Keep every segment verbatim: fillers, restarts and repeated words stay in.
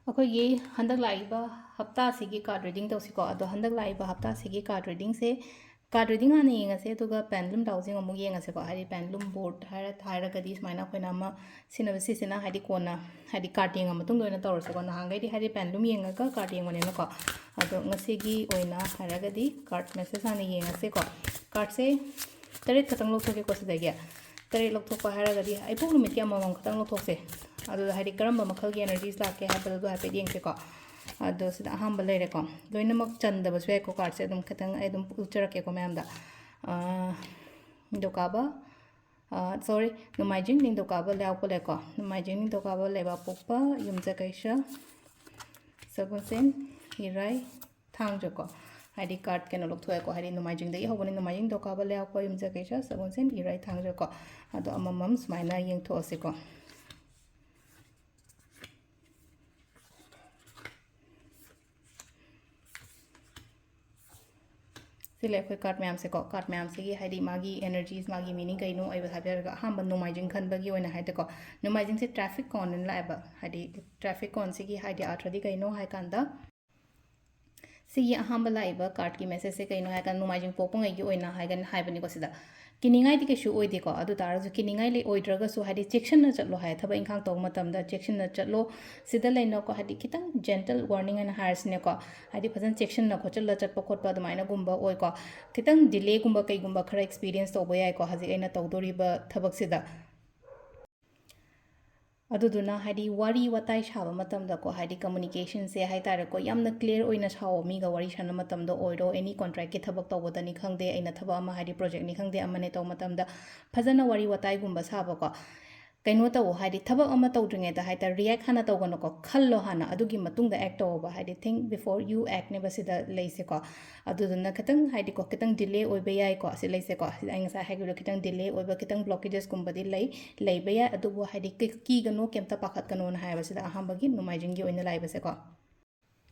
ꯑꯩꯈꯣꯏꯒꯤ ꯍꯟꯗꯛ ꯂꯥꯛꯏꯕ ꯍꯞꯇꯥꯁꯤꯒꯤ card reading ꯇꯧꯁꯤꯀꯣ꯫ ꯑꯗꯣ ꯍꯟꯗꯛ ꯂꯥꯛꯏꯕ ꯍꯞꯇꯥꯁꯤꯒꯤ card readingꯁꯦ, card reading ꯍꯥꯟꯅ ꯌꯦꯡꯉꯁꯦ, ꯑꯗꯨꯒ pendulum dowsing ꯑꯃꯨꯛ ꯌꯦꯡꯉꯁꯦꯀꯣ꯫ ꯍꯥꯏꯗꯤ pendulum board ꯍꯥꯏꯔ, ꯍꯥꯏꯔꯒꯗꯤ ꯁꯨꯃꯥꯏꯅ ꯑꯩꯈꯣꯏꯅ ꯑꯃ ꯁꯤꯖꯤꯟꯅꯕ, ꯁꯤꯁꯤꯅ ꯍꯥꯏꯗꯤ ꯀꯣꯟꯅ ꯍꯥꯏꯗꯤ card ꯌꯦꯡꯉ ꯃꯇꯨꯡꯗ ꯑꯣꯏꯅ ꯇꯧꯔꯁꯦꯀꯣ꯫ ꯅꯍꯥꯟꯈꯩꯗꯤ ꯍꯥꯏꯗꯤ pendulum ꯌꯦꯡꯉꯒ card ꯌꯦꯡꯕꯅꯤꯅꯀꯣ꯫ ꯑꯗꯣ ꯉꯁꯤꯒꯤ ꯑꯣꯏꯅ ꯍꯥꯏꯔꯒꯗꯤ card message ꯍꯥꯟꯅ ꯌꯦꯡꯉꯁꯦꯀꯣ꯫ Cardꯁꯦ ꯇꯔꯦꯠ ꯈꯛꯇꯪ ꯂꯧꯊꯣꯛꯀꯦꯀꯣ ꯁꯤꯗꯒꯤ꯫ ꯇꯔꯦꯠ ꯂꯧꯊꯣꯛꯄ ꯍꯥꯏꯔꯒꯗꯤ ꯏꯄꯣꯛ ꯅꯨꯃꯤꯠꯀꯤ ꯑꯃꯃꯝ ꯈꯛꯇꯪ ꯂꯧꯊꯣꯛꯁꯦ꯫ ꯑꯗꯨꯗ ꯍꯥꯏꯗꯤ ꯀꯔꯝꯕ ꯃꯈꯜꯒꯤ energies ꯂꯥꯛꯀꯦ ꯍꯥꯏꯕꯗꯨ ꯍꯥꯏꯐꯦꯠ ꯌꯦꯡꯁꯦꯀꯣ꯫ ꯑꯗꯣ ꯁꯤꯗ ꯑꯍꯥꯟꯕ ꯂꯩꯔꯦꯀꯣ꯫ ꯂꯣꯏꯅꯃꯛ ꯆꯟꯗꯕꯁꯨ ꯌꯥꯏꯀꯣ꯫ Cardꯁꯦ ꯑꯗꯨꯝ ꯈꯤꯇꯪ ꯑꯩ ꯑꯗꯨꯝ ꯎꯠꯆꯔꯛꯀꯦꯀꯣ ꯃꯌꯥꯝꯗ꯫ ꯑꯥ, ꯅꯤꯡꯊꯧꯀꯥꯕ, ꯑꯥ, sorry, ꯅꯣꯡꯃꯥꯏꯖꯤꯡ, ꯅꯤꯡꯊꯧꯀꯥꯕ, ꯂꯩꯕꯥꯛꯄꯣꯛꯄ ꯂꯩꯀꯣ꯫ ꯅꯣꯡꯃꯥꯏꯖꯤꯡ, ꯅꯤꯡꯊꯧꯀꯥꯕ, ꯂꯩꯕꯥꯛꯄꯣꯛꯄ, ꯌꯨꯝꯁꯀꯩꯁ, ꯁꯒꯣꯜꯁꯦꯟ, ꯏꯔꯥꯏ, ꯊꯥꯡꯖꯀꯣ꯫ ꯍꯥꯏꯗꯤ card ꯀꯩꯅꯣ ꯂꯧꯊꯣꯛꯑꯦꯀꯣ꯫ ꯍꯥꯏꯗꯤ ꯅꯣꯡꯃꯥꯏꯖꯤꯡꯗꯒꯤ ꯍꯧꯕꯅꯤ, ꯅꯣꯡꯃꯥꯏꯖꯤꯡ, ꯅꯤꯡꯊꯧꯀꯥꯕ, ꯂꯩꯕꯥꯛꯄꯣꯛꯄ, ꯌꯨꯝꯁꯀꯩꯁ, ꯁꯒꯣꯜꯁꯦꯟ, ꯏꯔꯥꯏ, ꯊꯥꯡꯖꯀꯣ꯫ ꯑꯗꯣ ꯑꯃꯃꯝ ꯁꯨꯃꯥꯏꯅ ꯌꯦꯡꯊꯣꯛꯑꯁꯤꯀꯣ꯫ ꯁꯤ ꯂꯩ ꯑꯩꯈꯣꯏ card ꯃꯌꯥꯝꯁꯦꯀꯣ꯫ Card ꯃꯌꯥꯝꯁꯤꯒꯤ ꯍꯥꯏꯗꯤ ꯃꯥꯒꯤ energies, ꯃꯥꯒꯤ meaning ꯀꯩꯅꯣ ꯑꯩ ꯍꯥꯏꯕꯤꯔꯒ, ꯑꯍꯥꯟꯕ ꯅꯣꯡꯃꯥꯏꯖꯤꯡ ꯈꯟꯕꯒꯤ ꯑꯣꯏꯅ ꯍꯥꯏꯗꯤꯀꯣ, ꯅꯣꯡꯃꯥꯏꯖꯤꯡꯁꯦ traffic cone ꯑꯅ ꯂꯥꯛꯑꯦꯕ꯫ ꯍꯥꯏꯗꯤ traffic coneꯁꯤꯒꯤ ꯍꯥꯏꯗꯤ ꯑꯥꯔꯊꯗꯤ ꯀꯩꯅꯣ ꯍꯥꯏ ꯀꯥꯟꯗ, ꯁꯤꯒꯤ ꯑꯍꯥꯟꯕ ꯂꯥꯛꯏꯕ cardꯀꯤ messageꯁꯦ ꯀꯩꯅꯣ ꯍꯥꯏ ꯀꯥꯟꯗ, ꯅꯣꯡꯃꯥꯏꯖꯤꯡ ꯄꯣꯛꯄꯉꯩꯒꯤ ꯑꯣꯏꯅ ꯍꯥꯏꯒꯅꯤ, ꯍꯥꯏꯕꯅꯤꯀꯣ꯫ ꯁꯤꯗ ꯀꯤꯅꯤꯡꯉꯥꯏꯗꯤ ꯀꯩꯁꯨ ꯑꯣꯏꯗꯦꯀꯣ꯫ ꯑꯗꯨ ꯇꯥꯔꯒꯁꯨ ꯀꯤꯅꯤꯡꯉꯥꯏ ꯂꯩ-, ꯑꯣꯏꯗ꯭ꯔꯒꯁꯨ ꯍꯥꯏꯗꯤ ꯆꯦꯛꯁꯤꯟꯅ ꯆꯠꯂꯣ ꯍꯥꯏ꯫ ꯊꯕꯛ ꯏꯪꯈꯥꯡ ꯇꯧꯕ ꯃꯇꯝꯗ ꯆꯦꯛꯁꯤꯟꯅ ꯆꯠꯂꯣ꯫ ꯁꯤꯗ ꯂꯩꯅꯀꯣ, ꯍꯥꯏꯗꯤ ꯈꯤꯇꯪ gentle warning ꯍꯥꯏꯅ ꯍꯥꯏꯔꯁꯤꯅꯦꯀꯣ꯫ ꯍꯥꯏꯗꯤ ꯐꯖꯅ ꯆꯦꯛꯁꯤꯟꯅ ꯈꯣꯠꯆꯤꯜꯂ ꯆꯠꯄ ꯈꯣꯠꯄ ꯑꯗꯨꯃꯥꯏꯅꯒꯨꯝꯕ ꯑꯣꯏꯀꯣ꯫ ꯈꯤꯇꯪ delayꯒꯨꯝꯕ ꯀꯩꯒꯨꯝꯕ ꯈꯔ experience ꯇꯧꯕ ꯌꯥꯏꯀꯣ ꯍꯧꯖꯤꯛ ꯑꯩꯅ ꯇꯧꯗꯣꯔꯤꯕ ꯊꯕꯛꯁꯤꯗ꯫ ꯑꯗꯨꯗꯨꯅ ꯍꯥꯏꯗꯤ ꯋꯥꯔꯤ ꯋꯥꯇꯥꯏ ꯁꯥꯕ ꯃꯇꯝꯗꯀꯣ, ꯍꯥꯏꯗꯤ communicationꯁꯦ ꯍꯥꯏ ꯇꯥꯔꯦꯀꯣ, ꯌꯥꯝꯅ clear ꯑꯣꯏꯅ ꯁꯥꯎꯑꯣ꯫ ꯃꯤꯒ ꯋꯥꯔꯤ ꯁꯥꯟꯅꯕ ꯃꯇꯝꯗ ꯑꯣꯏꯔꯣ, any contractꯀꯤ ꯊꯕꯛ ꯇꯧꯕꯗꯅꯤ ꯈꯪꯗꯦ, ꯑꯩꯅ ꯊꯕꯛ ꯑꯃ ꯍꯥꯏꯗꯤ projectꯅꯤ ꯈꯪꯗꯦ, ꯑꯃꯅꯦ ꯇꯧꯕ ꯃꯇꯝꯗ ꯐꯖꯅ ꯋꯥꯔꯤ ꯋꯥꯇꯥꯏꯒꯨꯝꯕ ꯁꯥꯕꯀꯣ꯫ ꯀꯩꯅꯣ ꯇꯧꯑꯣ, ꯍꯥꯏꯗꯤ ꯊꯕꯛ ꯑꯃ ꯇꯧꯗ꯭ꯔꯤꯉꯩꯗ ꯍꯥꯏ ꯇꯥꯔꯦ react ꯍꯥꯟꯅ ꯇꯧꯒꯅꯨꯀꯣ, ꯈꯜꯂꯣ ꯍꯥꯟꯅ, ꯑꯗꯨꯒꯤ ꯃꯇꯨꯡꯗ act ꯇꯧꯑꯣꯕ꯫ ꯍꯥꯏꯗꯤ think before you actꯅꯦꯕ ꯁꯤꯗ ꯂꯩꯁꯦꯀꯣ꯫ ꯑꯗꯨꯗꯨꯅ ꯈꯤꯇꯪ ꯍꯥꯏꯗꯤꯀꯣ, ꯈꯤꯇꯪ delay ꯑꯣꯏꯕ ꯌꯥꯏꯀꯣ꯫ ꯁꯤ ꯂꯩꯁꯦꯀꯣ, ꯁꯤꯗ ꯑꯩ ꯉꯁꯥꯏ ꯍꯥꯏꯈꯤꯕꯗꯣ ꯈꯤꯇꯪ delay ꯑꯣꯏꯕ, ꯈꯤꯇꯪ blockagesꯀꯨꯝꯕꯗꯤ ꯂꯩ, ꯂꯩꯕ ꯌꯥꯏ꯫ ꯑꯗꯨꯕꯨ ꯍꯥꯏꯗꯤ ꯀꯤ-, ꯀꯤꯒꯅꯨ, ꯀꯩꯝꯇ ꯄꯥꯈꯠꯀꯅꯣꯅ ꯍꯥꯏꯕꯁꯤꯗ ꯑꯍꯥꯟꯕꯒꯤ ꯅꯣꯡꯃꯥꯏꯖꯤꯡꯒꯤ ꯑꯣꯏꯅ ꯂꯥꯛꯏꯕꯁꯦꯀꯣ꯫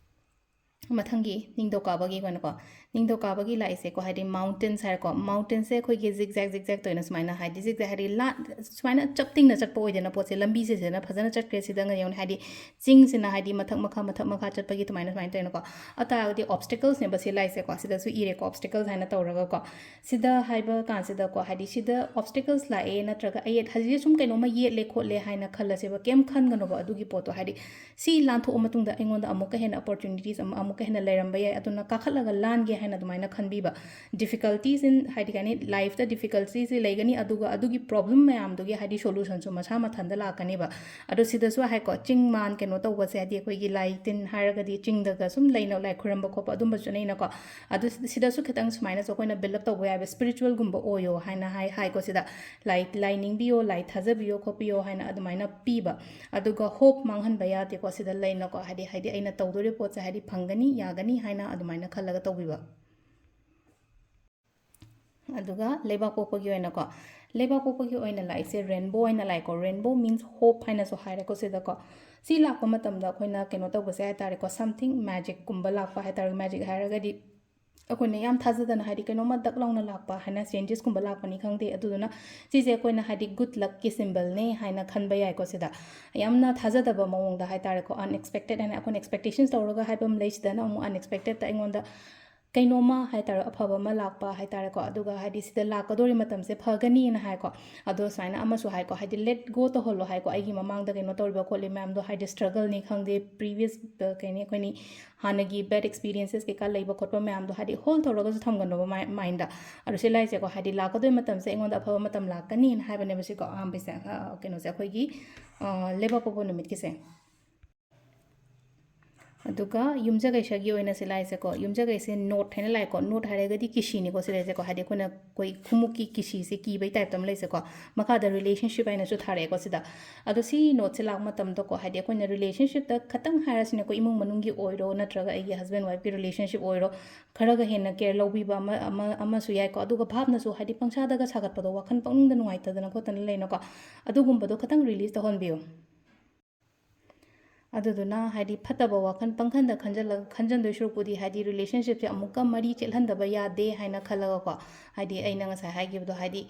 ꯃꯊꯪꯒꯤ ꯅꯤꯡꯊꯧꯀꯥꯕꯒꯤ ꯑꯣꯏꯅꯀꯣ, ꯅꯤꯡꯊꯧꯀꯥꯕꯒꯤ ꯂꯥꯛꯏꯁꯦꯀꯣ, ꯍꯥꯏꯗꯤ mountains ꯍꯥꯏꯔꯦꯀꯣ, mountains ꯁꯦ ꯑꯩꯈꯣꯏꯒꯤ zigzag zigzag ꯇꯧꯅ ꯁꯨꯃꯥꯏꯅ, ꯍꯥꯏꯗꯤ zigzag ꯍꯥꯏꯗꯤ ꯂꯥ-, ꯁꯨꯃꯥꯏꯅ ꯆꯞ ꯇꯤꯡꯅ ꯆꯠꯄ ꯑꯣꯏꯗꯅ ꯄꯣꯠꯁꯦ, ꯂꯝꯕꯤꯁꯤꯗꯅ ꯐꯖꯅ ꯆꯠꯈ꯭ꯔꯦ꯫ ꯁꯤꯗ ꯌꯦꯡꯉꯨꯅꯦ, ꯍꯥꯏꯗꯤ ꯆꯤꯡꯁꯤꯅ ꯍꯥꯏꯗꯤ ꯃꯊꯛ ꯃꯈꯥ, ꯃꯊꯛ ꯃꯈꯥ ꯆꯠꯄꯒꯤ ꯑꯗꯨꯃꯥꯏꯅ ꯁꯨꯃꯥꯏꯅ ꯇꯧꯋꯦꯅꯀꯣ꯫ ꯑꯗꯨ ꯇꯥꯔꯒꯗꯤ obstacles ꯅꯦꯕ ꯁꯤ ꯂꯥꯛꯏꯁꯦꯀꯣ, ꯁꯤꯗꯁꯨ ꯏꯔꯦꯀꯣ, obstacles ꯍꯥꯏꯅ ꯇꯧꯔꯒꯀꯣ꯫ ꯁꯤꯗ ꯍꯥꯏꯕ ꯀꯥꯟꯁꯤꯗꯀꯣ, ꯍꯥꯏꯗꯤ ꯁꯤꯗ obstacles ꯂꯥꯛꯑꯦ ꯅꯠꯇ꯭ꯔꯒ ꯑꯌꯦꯠ ꯍꯧꯖꯤꯛ ꯁꯨꯝ ꯀꯩꯅꯣꯝꯃ ꯌꯦꯠꯂꯦ ꯈꯣꯠꯂꯦ ꯍꯥꯏꯅ ꯈꯜꯂꯁꯦꯕ, ꯀꯩꯝ ꯈꯟꯒꯅꯣꯕ ꯑꯗꯨꯒꯤ ꯄꯣꯠꯇꯣ꯫ ꯍꯥꯏꯗꯤ ꯁꯤ ꯂꯥꯟꯊꯣꯛꯑ ꯃꯇꯨꯡꯗ ꯑꯩꯉꯣꯟꯗ ꯑꯃꯨꯛꯀ ꯍꯦꯟꯅ opportunities ꯑꯃ, ꯑꯃꯨꯛꯀ ꯍꯦꯟꯅ ꯂꯩꯔꯝꯕ ꯌꯥꯏ, ꯑꯗꯨꯅ ꯀꯥꯈꯠꯂꯒ ꯂꯥꯟꯒꯦ ꯍꯥꯏꯅ ꯑꯗꯨꯃꯥꯏꯅ ꯈꯟꯕꯤꯕ꯫ Difficulties in, ꯍꯥꯏꯗꯤ ꯀꯩ ꯍꯥꯏꯅꯤ, life ꯇ difficulties ꯁꯤ ꯂꯩꯒꯅꯤ, ꯑꯗꯨꯒ ꯑꯗꯨꯒꯤ problem ꯃꯌꯥꯝꯗꯨꯒꯤ ꯍꯥꯏꯗꯤ solution ꯁꯨ ꯃꯁꯥ ꯃꯊꯟꯇ ꯂꯥꯛꯀꯅꯦꯕ꯫ ꯑꯗꯣ ꯁꯤꯗꯁꯨ ꯍꯥꯏꯀꯣ, ꯆꯤꯡ ꯃꯥꯟ ꯀꯩꯅꯣ ꯇꯧꯕꯁꯦ, ꯍꯥꯏꯗꯤ ꯑꯩꯈꯣꯏꯒꯤ ꯂꯥꯏ ꯇꯤꯟ ꯍꯥꯏꯔꯒꯗꯤ ꯆꯤꯡꯗꯒ ꯁꯨꯝ ꯂꯩꯅ ꯂꯥꯏ ꯈꯨꯔꯝꯕ ꯈꯣꯠꯄ ꯑꯗꯨꯝꯕꯁꯨ ꯂꯩꯅꯀꯣ꯫ ꯑꯗꯨ ꯁꯤꯗꯁꯨ ꯈꯤꯇꯪ ꯁꯨꯃꯥꯏꯅꯁꯨ ꯑꯩꯈꯣꯏꯅ build up ꯇꯧꯕ ꯌꯥꯏꯕ, spiritual ꯒꯨꯝꯕ ꯑꯣꯏꯌꯣ ꯍꯥꯏꯅ ꯍꯥꯏ, ꯍꯥꯏꯀꯣ ꯁꯤꯗ꯫ ꯂꯥꯏ, ꯂꯥꯏ ꯅꯤꯡꯕꯤꯌꯣ, ꯂꯥꯏ ꯊꯥꯖꯕꯤꯌꯣ ꯈꯣꯠꯄꯤꯌꯣ ꯍꯥꯏꯅ ꯑꯗꯨꯃꯥꯏꯅ ꯄꯤꯕ꯫ ꯑꯗꯨꯒ hope ꯃꯥꯡꯍꯟꯕ ꯌꯥꯗꯦꯀꯣ ꯁꯤꯗ ꯂꯩꯅꯀꯣ, ꯍꯥꯏꯗꯤ, ꯍꯥꯏꯗꯤ ꯑꯩꯅ ꯇꯧꯗꯣꯔꯤꯕ ꯄꯣꯠꯁꯦ ꯍꯥꯏꯗꯤ ꯐꯪꯒꯅꯤ, ꯌꯥꯒꯅꯤ ꯍꯥꯏꯅ ꯑꯗꯨꯃꯥꯏꯅ ꯈꯜꯂꯒ ꯇꯧꯕꯤꯕ꯫ ꯑꯗꯨꯒ ꯂꯩꯕꯥꯛꯄꯣꯛꯄꯒꯤ ꯑꯣꯏꯅꯀꯣ, ꯂꯩꯕꯥꯛꯄꯣꯛꯄꯒꯤ ꯑꯣꯏꯅ ꯂꯥꯛꯏꯁꯦ rainbow ꯑꯣꯏꯅ ꯂꯥꯛꯑꯦꯀꯣ꯫ Rainbow means hope ꯍꯥꯏꯅꯁꯨ ꯍꯥꯏꯔꯦꯀꯣ ꯁꯤꯗꯀꯣ꯫ ꯁꯤ ꯂꯥꯛꯄ ꯃꯇꯝꯗ ꯑꯩꯈꯣꯏꯅ ꯀꯩꯅꯣ ꯇꯧꯕꯁꯦ ꯍꯥꯏ ꯇꯥꯔꯦꯀꯣ, something magic ꯀꯨꯝꯕ ꯂꯥꯛꯄ ꯍꯥꯏ ꯇꯥꯔꯦ꯫ Magic ꯍꯥꯏꯔꯒꯗꯤ ꯑꯩꯈꯣꯏꯅ ꯌꯥꯝ ꯊꯥꯖꯗꯅ, ꯍꯥꯏꯗꯤ ꯀꯩꯅꯣꯝꯃ ꯗꯛ ꯂꯥꯎꯅ ꯂꯥꯛꯄ ꯍꯥꯏꯅ, changes ꯀꯨꯝꯕ ꯂꯥꯛꯄꯅꯤ ꯈꯪꯗꯦ꯫ ꯑꯗꯨꯗꯨꯅ ꯁꯤꯁꯦ ꯑꯩꯈꯣꯏꯅ ꯍꯥꯏꯗꯤ good luck ꯀꯤ symbol ꯅꯦ ꯍꯥꯏꯅ ꯈꯟꯕ ꯌꯥꯏꯀꯣ ꯁꯤꯗ꯫ ꯌꯥꯝꯅ ꯊꯥꯖꯗꯕ ꯃꯑꯣꯡꯗ ꯍꯥꯏ ꯇꯥꯔꯦꯀꯣ, unexpected ꯍꯥꯏꯅ ꯑꯩꯈꯣꯏꯅ expectations ꯇꯧꯔꯒ ꯍꯥꯏꯕ ꯑꯃ ꯂꯩ, ꯁꯤꯗꯅ ꯑꯃꯨꯛ unexpected ꯇ ꯑꯩꯉꯣꯟꯗ ꯀꯩꯅꯣꯝꯃ ꯍꯥꯏ ꯇꯥꯔꯦ, ꯑꯐꯕ ꯑꯃ ꯂꯥꯛꯄ ꯍꯥꯏ ꯇꯥꯔꯦꯀꯣ꯫ ꯑꯗꯨꯒ ꯍꯥꯏꯗꯤ ꯁꯤꯗ ꯂꯥꯛꯀꯗꯧꯔꯤ ꯃꯇꯝꯁꯦ ꯐꯒꯅꯤꯅ ꯍꯥꯏꯀꯣ꯫ ꯑꯗꯣ ꯁꯨꯃꯥꯏꯅ ꯑꯃꯁꯨ ꯍꯥꯏꯀꯣ, ꯍꯥꯏꯗꯤ let go ꯇꯧꯍꯜꯂꯣ ꯍꯥꯏꯀꯣ꯫ ꯑꯩꯒꯤ ꯃꯃꯥꯡꯗ ꯀꯩꯅꯣ ꯇꯧꯔꯤꯕ ꯈꯣꯠꯂꯤ ꯃꯌꯥꯝꯗꯣ, ꯍꯥꯏꯗꯤ struggle ꯅꯤ ꯈꯪꯗꯦ, previous, ꯑ, ꯀꯩꯅꯤ ꯑꯩꯈꯣꯏꯅꯤ ꯍꯥꯟꯅꯒꯤ bad experiences ꯀꯩꯀꯥ ꯂꯩꯕ ꯈꯣꯠꯄ ꯃꯌꯥꯝꯗꯣ ꯍꯥꯏꯗꯤ hold ꯇꯧꯔꯒꯁꯨ ꯊꯝꯒꯅꯣꯕ ꯃꯥꯏ-, mind ꯗ꯫ ꯑꯗꯣ ꯁꯤ ꯂꯥꯏꯁꯦꯀꯣ, ꯍꯥꯏꯗꯤ ꯂꯥꯛꯀꯗꯣꯏ ꯃꯇꯝꯁꯦ ꯑꯩꯉꯣꯟꯗ ꯑꯐꯕ ꯃꯇꯝ ꯂꯥꯛꯀꯅꯤꯅ ꯍꯥꯏꯕꯅꯦꯕ ꯁꯤꯀꯣ, ꯑꯍꯥꯟꯕꯁꯦ, ꯑ, ꯀꯩꯅꯣꯁꯦ ꯑꯩꯈꯣꯏꯒꯤ, ꯑ, ꯂꯩꯕꯥꯛꯄꯣꯛꯄ ꯅꯨꯃꯤꯠꯀꯤꯁꯦ꯫ ꯑꯗꯨꯒ ꯌꯨꯝꯖꯀꯩꯁꯒꯤ ꯑꯣꯏꯅ ꯁꯤ ꯂꯥꯏꯁꯦꯀꯣ, ꯌꯨꯝꯖꯀꯩꯁꯦ ꯅꯣꯠ ꯍꯥꯏꯅ ꯂꯥꯛꯑꯦꯀꯣ꯫ ꯅꯣꯠ ꯍꯥꯏꯔꯒꯗꯤ ꯀꯤꯁꯤꯅꯤꯀꯣ ꯁꯤ ꯂꯥꯏꯁꯦꯀꯣ, ꯍꯥꯏꯗꯤ ꯑꯩꯈꯣꯏꯅ ꯑꯩꯈꯣꯏ ꯈꯨꯃꯨꯛꯀꯤ ꯀꯤꯁꯤꯁꯦ ꯀꯤꯕꯩ type ꯇ ꯑꯃ ꯂꯩꯁꯦꯀꯣ꯫ ꯃꯈꯥꯗ relationship ꯍꯥꯏꯅꯁꯨ ꯊꯥꯔꯛꯑꯦꯀꯣ ꯁꯤꯗ꯫ ꯑꯗꯣ ꯁꯤ ꯅꯣꯠꯁꯦ ꯂꯥꯛꯄ ꯃꯇꯝꯗꯀꯣ, ꯍꯥꯏꯗꯤ ꯑꯩꯈꯣꯏꯅ relationship ꯇ ꯈꯇꯪ ꯍꯥꯏꯔꯁꯤꯅꯦꯀꯣ, ꯏꯃꯨꯡ ꯃꯅꯨꯡꯒꯤ ꯑꯣꯏꯔꯣ ꯅꯠꯇ꯭ꯔꯒ ꯑꯩꯒꯤ husband wife ꯀꯤ relationship ꯑꯣꯏꯔꯣ, ꯈꯔꯒ ꯍꯦꯟꯅ care ꯂꯧꯕꯤꯕ ꯑꯃ, ꯑꯃ, ꯑꯃꯁꯨ ꯌꯥꯏꯀꯣ꯫ ꯑꯗꯨꯒ ꯚꯥꯞꯅꯁꯨ ꯍꯥꯏꯗꯤ ꯄꯪꯁꯥꯗꯒ ꯁꯥꯒꯠꯄꯗꯣ, ꯋꯥꯈꯜ ꯄꯪꯅꯨꯡꯗ ꯅꯨꯡꯉꯥꯏꯇꯗꯅ ꯈꯣꯠꯇꯅ ꯂꯩꯅꯀꯣ, ꯑꯗꯨꯒꯨꯝꯕꯗꯣ ꯈꯇꯪ release ꯇꯧꯍꯟꯕꯤꯌꯨ꯫ ꯑꯗꯨꯗꯨꯅ ꯍꯥꯏꯗꯤ ꯐꯠꯇꯕ ꯋꯥꯈꯜ ꯄꯪꯈꯟꯗ ꯈꯟꯖꯜꯂꯒ, ꯈꯟꯖꯟꯗꯣꯏ ꯁꯔꯨꯛꯄꯨꯗꯤ ꯍꯥꯏꯗꯤ relationshipꯁꯦ ꯑꯃꯨꯛꯀ ꯃꯔꯤ ꯆꯦꯠꯍꯟꯗꯕ ꯌꯥꯗꯦ ꯍꯥꯏꯅ ꯈꯜꯂꯒꯀꯣ, ꯍꯥꯏꯗꯤ ꯑꯩꯅ ꯉꯁꯥꯏ ꯍꯥꯏꯈꯤꯕꯗꯣ, ꯍꯥꯏꯗꯤ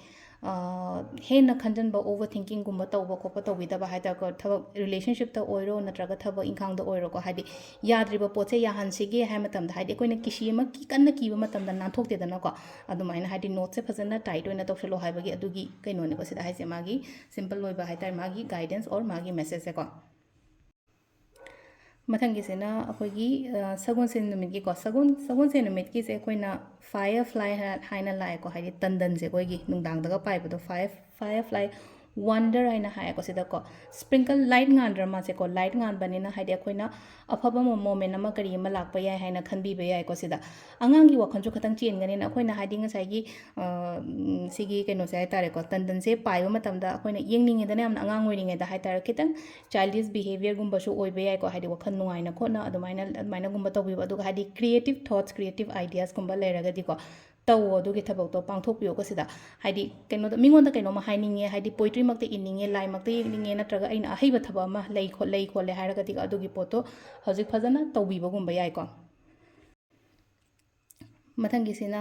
ꯍꯦꯟꯅ ꯈꯟꯖꯟꯕ, over thinkingꯒꯨꯝꯕ ꯇꯧꯕ ꯈꯣꯠꯄ ꯇꯧꯕꯤꯗꯕ ꯍꯥꯏꯇꯥꯔꯦꯀꯣ, ꯊꯕꯛ relationshipꯇ ꯑꯣꯏꯔꯣ ꯅꯠꯇ꯭ꯔꯒ ꯊꯕꯛ ꯏꯪꯈꯥꯡꯗ ꯑꯣꯏꯔꯣꯀꯣ, ꯍꯥꯏꯗꯤ ꯌꯥꯗ꯭ꯔꯤꯕ ꯄꯣꯠꯁꯦ ꯌꯥꯍꯟꯁꯤꯒꯦ ꯍꯥꯏꯕ ꯃꯇꯝꯗ, ꯍꯥꯏꯗꯤ ꯑꯩꯈꯣꯏꯅ ꯀꯤꯁꯤ ꯑꯃ ꯀꯤ-, ꯀꯟꯅ ꯀꯤꯕ ꯃꯇꯝꯗ ꯅꯥꯟꯊꯣꯛꯇꯦꯗꯅꯀꯣ, ꯑꯗꯨꯃꯥꯏꯅ ꯍꯥꯏꯗꯤ knotꯁꯦ ꯐꯖꯅ tight ꯑꯣꯏꯅ ꯇꯧꯁꯜꯂꯣ ꯍꯥꯏꯕꯒꯤ ꯑꯗꯨꯒꯤ ꯀꯩꯅꯣꯅꯤꯀꯣ ꯁꯤꯗ ꯍꯥꯏꯁꯦ, ꯃꯥꯒꯤ simple ꯑꯣꯏꯕ ꯍꯥꯏꯇꯥꯔꯦ, ꯃꯥꯒꯤ guidance or ꯃꯥꯒꯤ messageꯁꯦꯀꯣ꯫ ꯃꯊꯪꯒꯤꯁꯤꯅ ꯑꯩꯈꯣꯏꯒꯤ, ꯑ, ꯁꯒꯣꯜꯁꯦꯟ ꯅꯨꯃꯤꯠꯀꯤꯀꯣ꯫ ꯁꯒꯣꯜ-, ꯁꯒꯣꯜꯁꯦꯟ ꯅꯨꯃꯤꯠꯀꯤꯁꯦ ꯑꯩꯈꯣꯏꯅ fire fly ꯍꯥꯏ-, ꯍꯥꯏꯅ ꯂꯥꯛꯑꯦꯀꯣ, ꯍꯥꯏꯗꯤ ꯇꯟꯗꯟꯁꯦ ꯑꯩꯈꯣꯏꯒꯤ ꯅꯨꯡꯗꯥꯡꯗꯒ ꯄꯥꯏꯕꯗꯣ, fire, fire fly wonder ꯍꯥꯏꯅ ꯍꯥꯏꯌꯦꯀꯣ ꯁꯤꯗꯀꯣ꯫ Sprinkle light ꯉꯥꯟꯗ꯭ꯔꯥ ꯃꯥꯁꯦꯀꯣ, light ꯉꯥꯟꯕꯅꯤꯅ ꯍꯥꯏꯗꯤ ꯑꯩꯈꯣꯏꯅ ꯑꯐꯕ ꯃꯣ-, moment ꯑꯃ ꯀꯔꯤ ꯑꯃ ꯂꯥꯛꯄ ꯌꯥꯏ ꯍꯥꯏꯅ ꯈꯟꯕꯤꯕ ꯌꯥꯏꯀꯣ ꯁꯤꯗ꯫ ꯑꯉꯥꯡꯒꯤ ꯋꯥꯈꯜꯁꯨ ꯈꯇꯪ ꯆꯦꯟꯒꯅꯤꯅ ꯑꯩꯈꯣꯏꯅ ꯍꯥꯏꯗꯤ ꯉꯁꯥꯏꯒꯤ, ꯑ, ꯎꯝ, ꯁꯤꯒꯤ ꯀꯩꯅꯣꯁꯦ ꯍꯥꯏꯇꯥꯔꯦꯀꯣ, ꯇꯟꯗꯟꯁꯦ ꯄꯥꯏꯕ ꯃꯇꯝꯗ ꯑꯩꯈꯣꯏꯅ ꯌꯦꯡꯅꯤꯡꯉꯦꯗꯅ, ꯌꯥꯝꯅ ꯑꯉꯥꯡ ꯑꯣꯏꯔꯤꯉꯩꯗ ꯍꯥꯏꯇꯥꯔꯦ, ꯈꯤꯇꯪ childish behaviorꯒꯨꯝꯕꯁꯨ ꯑꯣꯏꯕ ꯌꯥꯏꯀꯣ, ꯍꯥꯏꯗꯤ ꯋꯥꯈꯜ ꯅꯨꯡꯉꯥꯏꯅ ꯈꯣꯠꯅ ꯑꯗꯨꯃꯥꯏꯅ, ꯑꯗꯨꯃꯥꯏꯅꯒꯨꯝꯕ ꯇꯧꯕꯤꯕ꯫ ꯑꯗꯨꯒ ꯍꯥꯏꯗꯤ creative thoughts, creative ideasꯀꯨꯝꯕ ꯂꯩꯔꯒꯗꯤꯀꯣ, ꯇꯧꯋꯣ, ꯑꯗꯨꯒꯤ ꯊꯕꯛꯇꯣ ꯄꯥꯡꯊꯣꯛꯄꯤꯌꯣꯀꯣ ꯁꯤꯗ꯫ ꯍꯥꯏꯗꯤ ꯀꯩꯅꯣꯗ, ꯃꯤꯉꯣꯟꯗ ꯀꯩꯅꯣꯝꯃ ꯍꯥꯏꯅꯤꯡꯉꯦ, ꯍꯥꯏꯗꯤ poetryꯃꯛꯇ ꯏꯅꯤꯡꯉꯦ, ꯂꯥꯏꯃꯛꯇ ꯌꯦꯛꯅꯤꯡꯉꯦ, ꯅꯠꯇ꯭ꯔꯒ ꯑꯩꯅ ꯑꯍꯩꯕ ꯊꯕꯛ ꯑꯃ ꯂꯩ ꯈꯣꯠ-, ꯂꯩ ꯈꯣꯠꯂꯦ ꯍꯥꯏꯔꯒꯗꯤ ꯑꯗꯨꯒꯤ ꯄꯣꯠꯇꯣ ꯍꯧꯖꯤꯛ ꯐꯖꯅ ꯇꯧꯕꯤꯕꯒꯨꯝꯕ ꯌꯥꯏꯀꯣ꯫ ꯃꯊꯪꯒꯤꯁꯤꯅ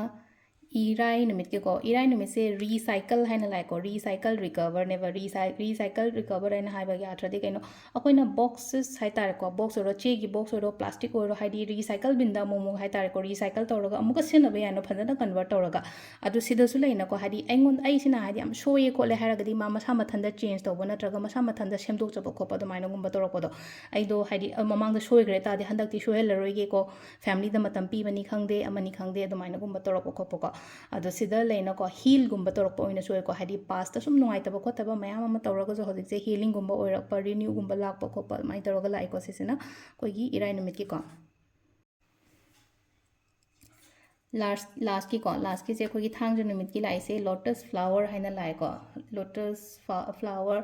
ꯏꯔꯥꯏ ꯅꯨꯃꯤꯠꯀꯤꯀꯣ꯫ ꯏꯔꯥꯏ ꯅꯨꯃꯤꯠꯁꯦ recycle ꯍꯥꯏꯅ ꯂꯥꯛꯑꯦꯀꯣ, recycle recoverꯅꯦꯕ꯫ Recy-, recycle recover ꯍꯥꯏꯅ ꯍꯥꯏꯕꯒꯤ ꯑꯥꯔꯊꯗꯤ ꯀꯩꯅꯣ? ꯑꯩꯈꯣꯏꯅ boxes ꯍꯥꯏꯇꯥꯔꯦꯀꯣ, box ꯑꯣꯏꯔꯣ, ꯆꯦꯒꯤ box ꯑꯣꯏꯔꯣ, plastic ꯑꯣꯏꯔꯣ, ꯍꯥꯏꯗꯤ recycle binꯗ ꯑꯃꯨꯛ ꯑꯃꯨꯛ ꯍꯥꯏꯇꯥꯔꯦꯀꯣ, recycle ꯇꯧꯔꯒ ꯑꯃꯨꯛꯀ ꯁꯤꯖꯤꯟꯅꯕ ꯌꯥꯏꯅ ꯐꯖꯅ convert ꯇꯧꯔꯒ꯫ ꯑꯗꯨ ꯁꯤꯗꯁꯨ ꯂꯩꯅꯀꯣ, ꯍꯥꯏꯗꯤ ꯑꯩꯉꯣꯟꯗ, ꯑꯩꯁꯤꯅ ꯍꯥꯏꯗꯤ ꯌꯥꯝ ꯁꯣꯏꯌꯦ ꯈꯣꯠꯂꯦ ꯍꯥꯏꯔꯒꯗꯤ ꯃꯥ ꯃꯁꯥ ꯃꯊꯟꯇ change ꯇꯧꯕ ꯅꯠꯇ꯭ꯔꯒ ꯃꯁꯥ ꯃꯊꯟꯇ ꯁꯦꯝꯗꯣꯛꯆꯕ ꯈꯣꯠꯄ ꯑꯗꯨꯃꯥꯏꯅꯒꯨꯝꯕ ꯇꯧꯔꯛꯄꯗꯣ, ꯑꯩꯗꯣ ꯍꯥꯏꯗꯤ, ꯑ, ꯃꯃꯥꯡꯗ ꯁꯣꯏꯈ꯭ꯔꯦ ꯇꯥꯔꯗꯤ ꯍꯟꯗꯛꯇꯤ ꯁꯣꯏꯍꯜꯂꯔꯣꯏꯒꯦꯀꯣ, familyꯗ ꯃꯇꯝ ꯄꯤꯕꯅꯤ ꯈꯪꯗꯦ, ꯑꯃꯅꯤ ꯈꯪꯗꯦ, ꯑꯗꯨꯃꯥꯏꯅꯒꯨꯝꯕ ꯇꯧꯔꯛꯄ ꯈꯣꯠꯄꯀꯣ꯫ ꯑꯗꯣ ꯁꯤꯗ ꯂꯩꯅꯀꯣ, healꯒꯨꯝꯕ ꯇꯧꯔꯛꯄ ꯑꯣꯏꯅꯁꯨ ꯑꯣꯏꯀꯣ, ꯍꯥꯏꯗꯤ pastꯇ ꯁꯨꯝ ꯅꯨꯡꯉꯥꯏꯇꯕ ꯈꯣꯠꯇꯕ ꯃꯌꯥꯝ ꯑꯃ ꯇꯧꯔꯒꯁꯨ ꯍꯧꯖꯤꯛꯁꯦ healingꯒꯨꯝꯕ ꯑꯣꯏꯔꯛꯄ, renewꯒꯨꯝꯕ ꯂꯥꯛꯄ ꯈꯣꯠꯄ ꯑꯗꯨꯃꯥꯏꯅ ꯇꯧꯔꯒ ꯂꯥꯛꯑꯦꯀꯣ꯫ ꯁꯤꯁꯤꯅ ꯑꯩꯈꯣꯏꯒꯤ ꯏꯔꯥꯏ ꯅꯨꯃꯤꯠꯀꯤꯀꯣ꯫ Last, lastꯀꯤꯀꯣ, lastꯀꯤꯁꯦ ꯑꯩꯈꯣꯏꯒꯤ ꯊꯥꯡꯖ ꯅꯨꯃꯤꯠꯀꯤ ꯂꯥꯛꯏꯁꯦ lotus flower ꯍꯥꯏꯅ ꯂꯥꯛꯑꯦꯀꯣ꯫ Lotus fa-, flower,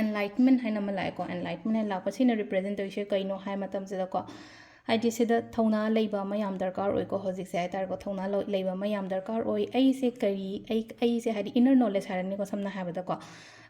enlightenment ꯍꯥꯏꯅ ꯑꯃ ꯂꯥꯛꯑꯦꯀꯣ꯫ Enlightenment ꯍꯥꯏꯅ ꯂꯥꯛꯄꯁꯤꯅ represent ꯇꯧꯔꯤꯁꯦ ꯀꯩꯅꯣ ꯍꯥꯏ ꯃꯇꯝꯁꯤꯗꯀꯣ, ꯍꯥꯏꯗꯤ ꯁꯤꯗ ꯊꯧꯅꯥ ꯂꯩꯕ ꯑꯃ ꯌꯥꯝ ꯗꯔꯀꯥꯔ ꯑꯣꯏꯀꯣ ꯍꯧꯖꯤꯛꯁꯦ ꯍꯥꯏꯇꯥꯔꯦꯀꯣ꯫ ꯊꯧꯅꯥ ꯂꯧ-, ꯂꯩꯕ ꯑꯃ ꯌꯥꯝ ꯗꯔꯀꯥꯔ ꯑꯣꯏ꯫ ꯑꯩꯁꯦ ꯀꯔꯤ, ꯑꯩ, ꯑꯩꯁꯦ ꯍꯥꯏꯗꯤ inner knowledge ꯍꯥꯏꯔꯅꯤꯀꯣ, ꯁꯝꯅ ꯍꯥꯏꯔꯕꯗꯀꯣ,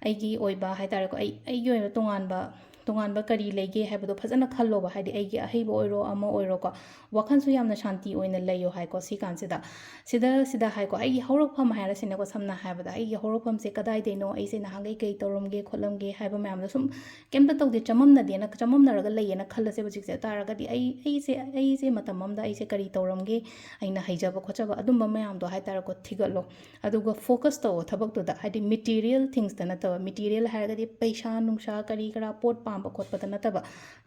ꯑꯩꯒꯤ ꯑꯣꯏꯕ ꯍꯥꯏꯇꯥꯔꯦꯀꯣ, ꯑꯩ, ꯑꯩꯒꯤ ꯑꯣꯏꯕ ꯇꯣꯉꯥꯟꯕ ꯇꯣꯉꯥꯟꯕ ꯀꯔꯤ ꯂꯩꯒꯦ ꯍꯥꯏꯕꯗꯣ ꯐꯖꯅ ꯈꯜꯂꯣꯕ꯫ ꯍꯥꯏꯗꯤ ꯑꯩꯒꯤ ꯑꯍꯩꯕ ꯑꯣꯏꯔꯣ, ꯑꯃ ꯑꯣꯏꯔꯣꯀꯣ, ꯋꯥꯈꯜꯁꯨ ꯌꯥꯝꯅ ꯁꯥꯟꯇꯤ ꯑꯣꯏꯅ ꯂꯩꯌꯣ ꯍꯥꯏꯀꯣ꯫ ꯁꯤ ꯀꯥꯟꯁꯤꯗ, ꯁꯤꯗ, ꯁꯤꯗ ꯍꯥꯏꯀꯣ, ꯑꯩꯒꯤ ꯍꯧꯔꯛꯐꯝ ꯍꯥꯏꯔꯁꯤꯅꯦꯀꯣ, ꯁꯝꯅ ꯍꯥꯏꯔꯕꯗ ꯑꯩꯒꯤ ꯍꯧꯔꯛꯐꯝꯁꯦ ꯀꯗꯥꯏꯗꯩꯅꯣ, ꯑꯩꯁꯦ ꯅꯍꯥꯟꯈꯩ ꯀꯩ ꯇꯧꯔꯝꯒꯦ ꯈꯣꯠꯂꯝꯒꯦ ꯍꯥꯏꯕ ꯃꯌꯥꯝꯗꯣ ꯁꯨꯝ ꯀꯩꯝꯇ ꯇꯧꯗꯦ, ꯆꯃꯝꯅꯗꯦꯅ, ꯆꯃꯝꯅꯔꯒ ꯂꯩꯌꯦꯅ ꯈꯜꯂꯁꯦꯕ ꯍꯧꯖꯤꯛꯁꯦ꯫ ꯑꯗꯨ ꯇꯥꯔꯒꯗꯤ ꯑꯩ, ꯑꯩꯁꯦ, ꯑꯩꯁꯦ ꯃꯇꯝ ꯑꯃꯗ ꯑꯩꯁꯦ ꯀꯔꯤ ꯇꯧꯔꯝꯒꯦ, ꯑꯩꯅ ꯍꯩꯖꯕ ꯈꯣꯠꯆꯕ ꯑꯗꯨꯝꯕ ꯃꯌꯥꯝꯗꯣ ꯍꯥꯏꯇꯥꯔꯦꯀꯣ, ꯊꯤꯒꯠꯂꯣ꯫ ꯑꯗꯨꯒ focus ꯇꯧꯋꯣ ꯊꯕꯛꯇꯨꯗ, ꯍꯥꯏꯗꯤ material things ꯇ ꯅꯠꯇꯕ꯫ Material ꯍꯥꯏꯔꯒꯗꯤ ꯄꯩꯁꯥ ꯅꯨꯡꯁꯥ ꯀꯔꯤ ꯀꯔꯥ, ꯄꯣꯠ ꯄꯥꯝꯕ ꯈꯣꯠꯄꯗ ꯅꯠꯇꯕ,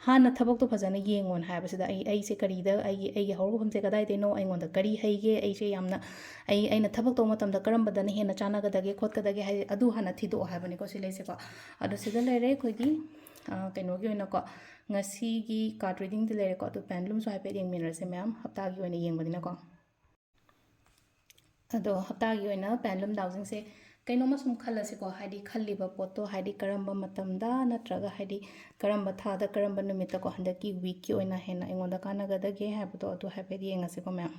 ꯍꯥꯟꯅ ꯊꯕꯛꯇꯣ ꯐꯖꯅ ꯌꯦꯡꯉꯣꯅ ꯍꯥꯏꯕꯁꯤꯗ, ꯑꯩ, ꯑꯩꯁꯦ ꯀꯔꯤꯗ, ꯑꯩꯒꯤ, ꯑꯩꯒꯤ ꯍꯧꯔꯛꯐꯝꯁꯦ ꯀꯗꯥꯏꯗꯩꯅꯣ, ꯑꯩꯉꯣꯟꯗ ꯀꯔꯤ ꯍꯩꯒꯦ, ꯑꯩꯁꯦ ꯌꯥꯝꯅ, ꯑꯩ, ꯑꯩꯅ ꯊꯕꯛ ꯇꯧꯕ ꯃꯇꯝꯗ ꯀꯔꯝꯕꯗꯅ ꯍꯦꯟꯅ ꯆꯥꯟꯅꯒꯗꯒꯦ ꯈꯣꯠꯀꯗꯒꯦ ꯍꯥꯏ, ꯑꯗꯨ ꯍꯥꯟꯅ ꯊꯤꯗꯣꯛꯑꯣ ꯍꯥꯏꯕꯅꯤꯀꯣ꯫ ꯁꯤ ꯂꯩꯁꯦꯀꯣ꯫ ꯑꯗꯣ ꯁꯤꯗ ꯂꯩꯔꯦ ꯑꯩꯈꯣꯏꯒꯤ, ꯑ, ꯀꯩꯅꯣꯒꯤ ꯑꯣꯏꯅꯀꯣ, ꯉꯁꯤꯒꯤ card reading ꯗꯤ ꯂꯩꯔꯦꯀꯣ꯫ ꯑꯗꯨ pendulum ꯁꯨ ꯍꯥꯏꯐꯦꯠ ꯌꯦꯡꯃꯤꯟꯅꯔꯁꯦ ꯃꯌꯥꯝ, ꯍꯞꯇꯥꯒꯤ ꯑꯣꯏꯅ ꯌꯦꯡꯕꯅꯤꯅꯀꯣ꯫ ꯑꯗꯣ ꯍꯞꯇꯥꯒꯤ ꯑꯣꯏꯅ pendulum ꯗꯥꯎꯁꯤꯡꯁꯦ ꯀꯩꯅꯣꯝꯃ ꯁꯨꯝ ꯈꯜꯂꯁꯤꯀꯣ, ꯍꯥꯏꯗꯤ ꯈꯜꯂꯤꯕ ꯄꯣꯠꯇꯣ, ꯍꯥꯏꯗꯤ ꯀꯔꯝꯕ ꯃꯇꯝꯗ ꯅꯠꯇ꯭ꯔꯒ ꯍꯥꯏꯗꯤ ꯀꯔꯝꯕ ꯊꯥꯗ, ꯀꯔꯝꯕ ꯅꯨꯃꯤꯠꯇꯀꯣ, ꯍꯟꯗꯛꯀꯤ week ꯀꯤ ꯑꯣꯏꯅ ꯍꯦꯟꯅ ꯑꯩꯉꯣꯟꯗ ꯀꯥꯟꯅꯒꯗꯒꯦ ꯍꯥꯏꯕꯗꯣ, ꯑꯗꯨ ꯍꯥꯏꯐꯦꯠ ꯌꯦꯡꯉꯁꯤꯀꯣ ꯃꯌꯥꯝ꯫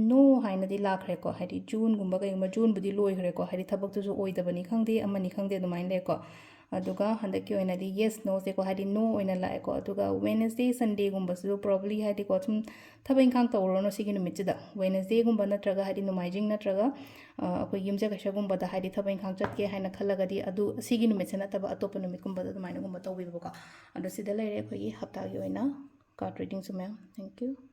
No ꯍꯥꯏꯅꯗꯤ ꯂꯥꯛꯈ꯭ꯔꯦꯀꯣ, ꯍꯥꯏꯗꯤ June ꯒꯨꯝꯕ ꯀꯩꯒꯨꯝꯕ, June ꯕꯨꯗꯤ ꯂꯣꯏꯈ꯭ꯔꯦꯀꯣ, ꯍꯥꯏꯗꯤ ꯊꯕꯛꯇꯨꯁꯨ ꯑꯣꯏꯗꯕꯅꯤ ꯈꯪꯗꯦ, ꯑꯃꯅꯤ ꯈꯪꯗꯦ, ꯑꯗꯨꯃꯥꯏꯅ ꯂꯩꯀꯣ꯫ ꯑꯗꯨꯒ ꯍꯟꯗꯛꯀꯤ ꯑꯣꯏꯅꯗꯤ yes, no ꯁꯦꯀꯣ, ꯍꯥꯏꯗꯤ no ꯑꯣꯏꯅ ꯂꯥꯛꯑꯦꯀꯣ꯫ ꯑꯗꯨꯒ Wednesday, Sunday ꯒꯨꯝꯕꯁꯤꯁꯨ probably ꯍꯥꯏꯗꯤꯀꯣ, ꯁꯨꯝ ꯊꯕꯛ ꯏꯪꯈꯥꯡ ꯇꯧꯔꯨꯔꯅꯨ ꯁꯤꯒꯤ ꯅꯨꯃꯤꯠꯁꯤꯗ꯫ Wednesday ꯒꯨꯝꯕ ꯅꯠꯇ꯭ꯔꯒ ꯍꯥꯏꯗꯤ ꯅꯣꯡꯃꯥꯏꯖꯤꯡ ꯅꯠꯇ꯭ꯔꯒ, ꯑ, ꯑꯩꯈꯣꯏ ꯌꯨꯝꯁꯀꯩꯁꯒꯨꯝꯕꯗ ꯍꯥꯏꯗꯤ ꯊꯕꯛ ꯏꯪꯈꯥꯡ ꯆꯠꯀꯦ ꯍꯥꯏꯅ ꯈꯜꯂꯒꯗꯤ, ꯑꯗꯨ ꯁꯤꯒꯤ ꯅꯨꯃꯤꯠꯁꯦ ꯅꯠꯇꯕ ꯑꯇꯣꯞꯄ ꯅꯨꯃꯤꯠꯀꯨꯝꯕꯗ ꯑꯗꯨꯃꯥꯏꯅꯒꯨꯝꯕ ꯇꯧꯕꯤꯌꯨꯕꯀꯣ꯫ ꯑꯗꯣ ꯁꯤꯗ ꯂꯩꯔꯦ ꯑꯩꯈꯣꯏꯒꯤ ꯍꯞꯇꯥꯒꯤ ꯑꯣꯏꯅ card reading ꯁꯨ ꯃꯌꯥꯝ꯫ Thank you꯫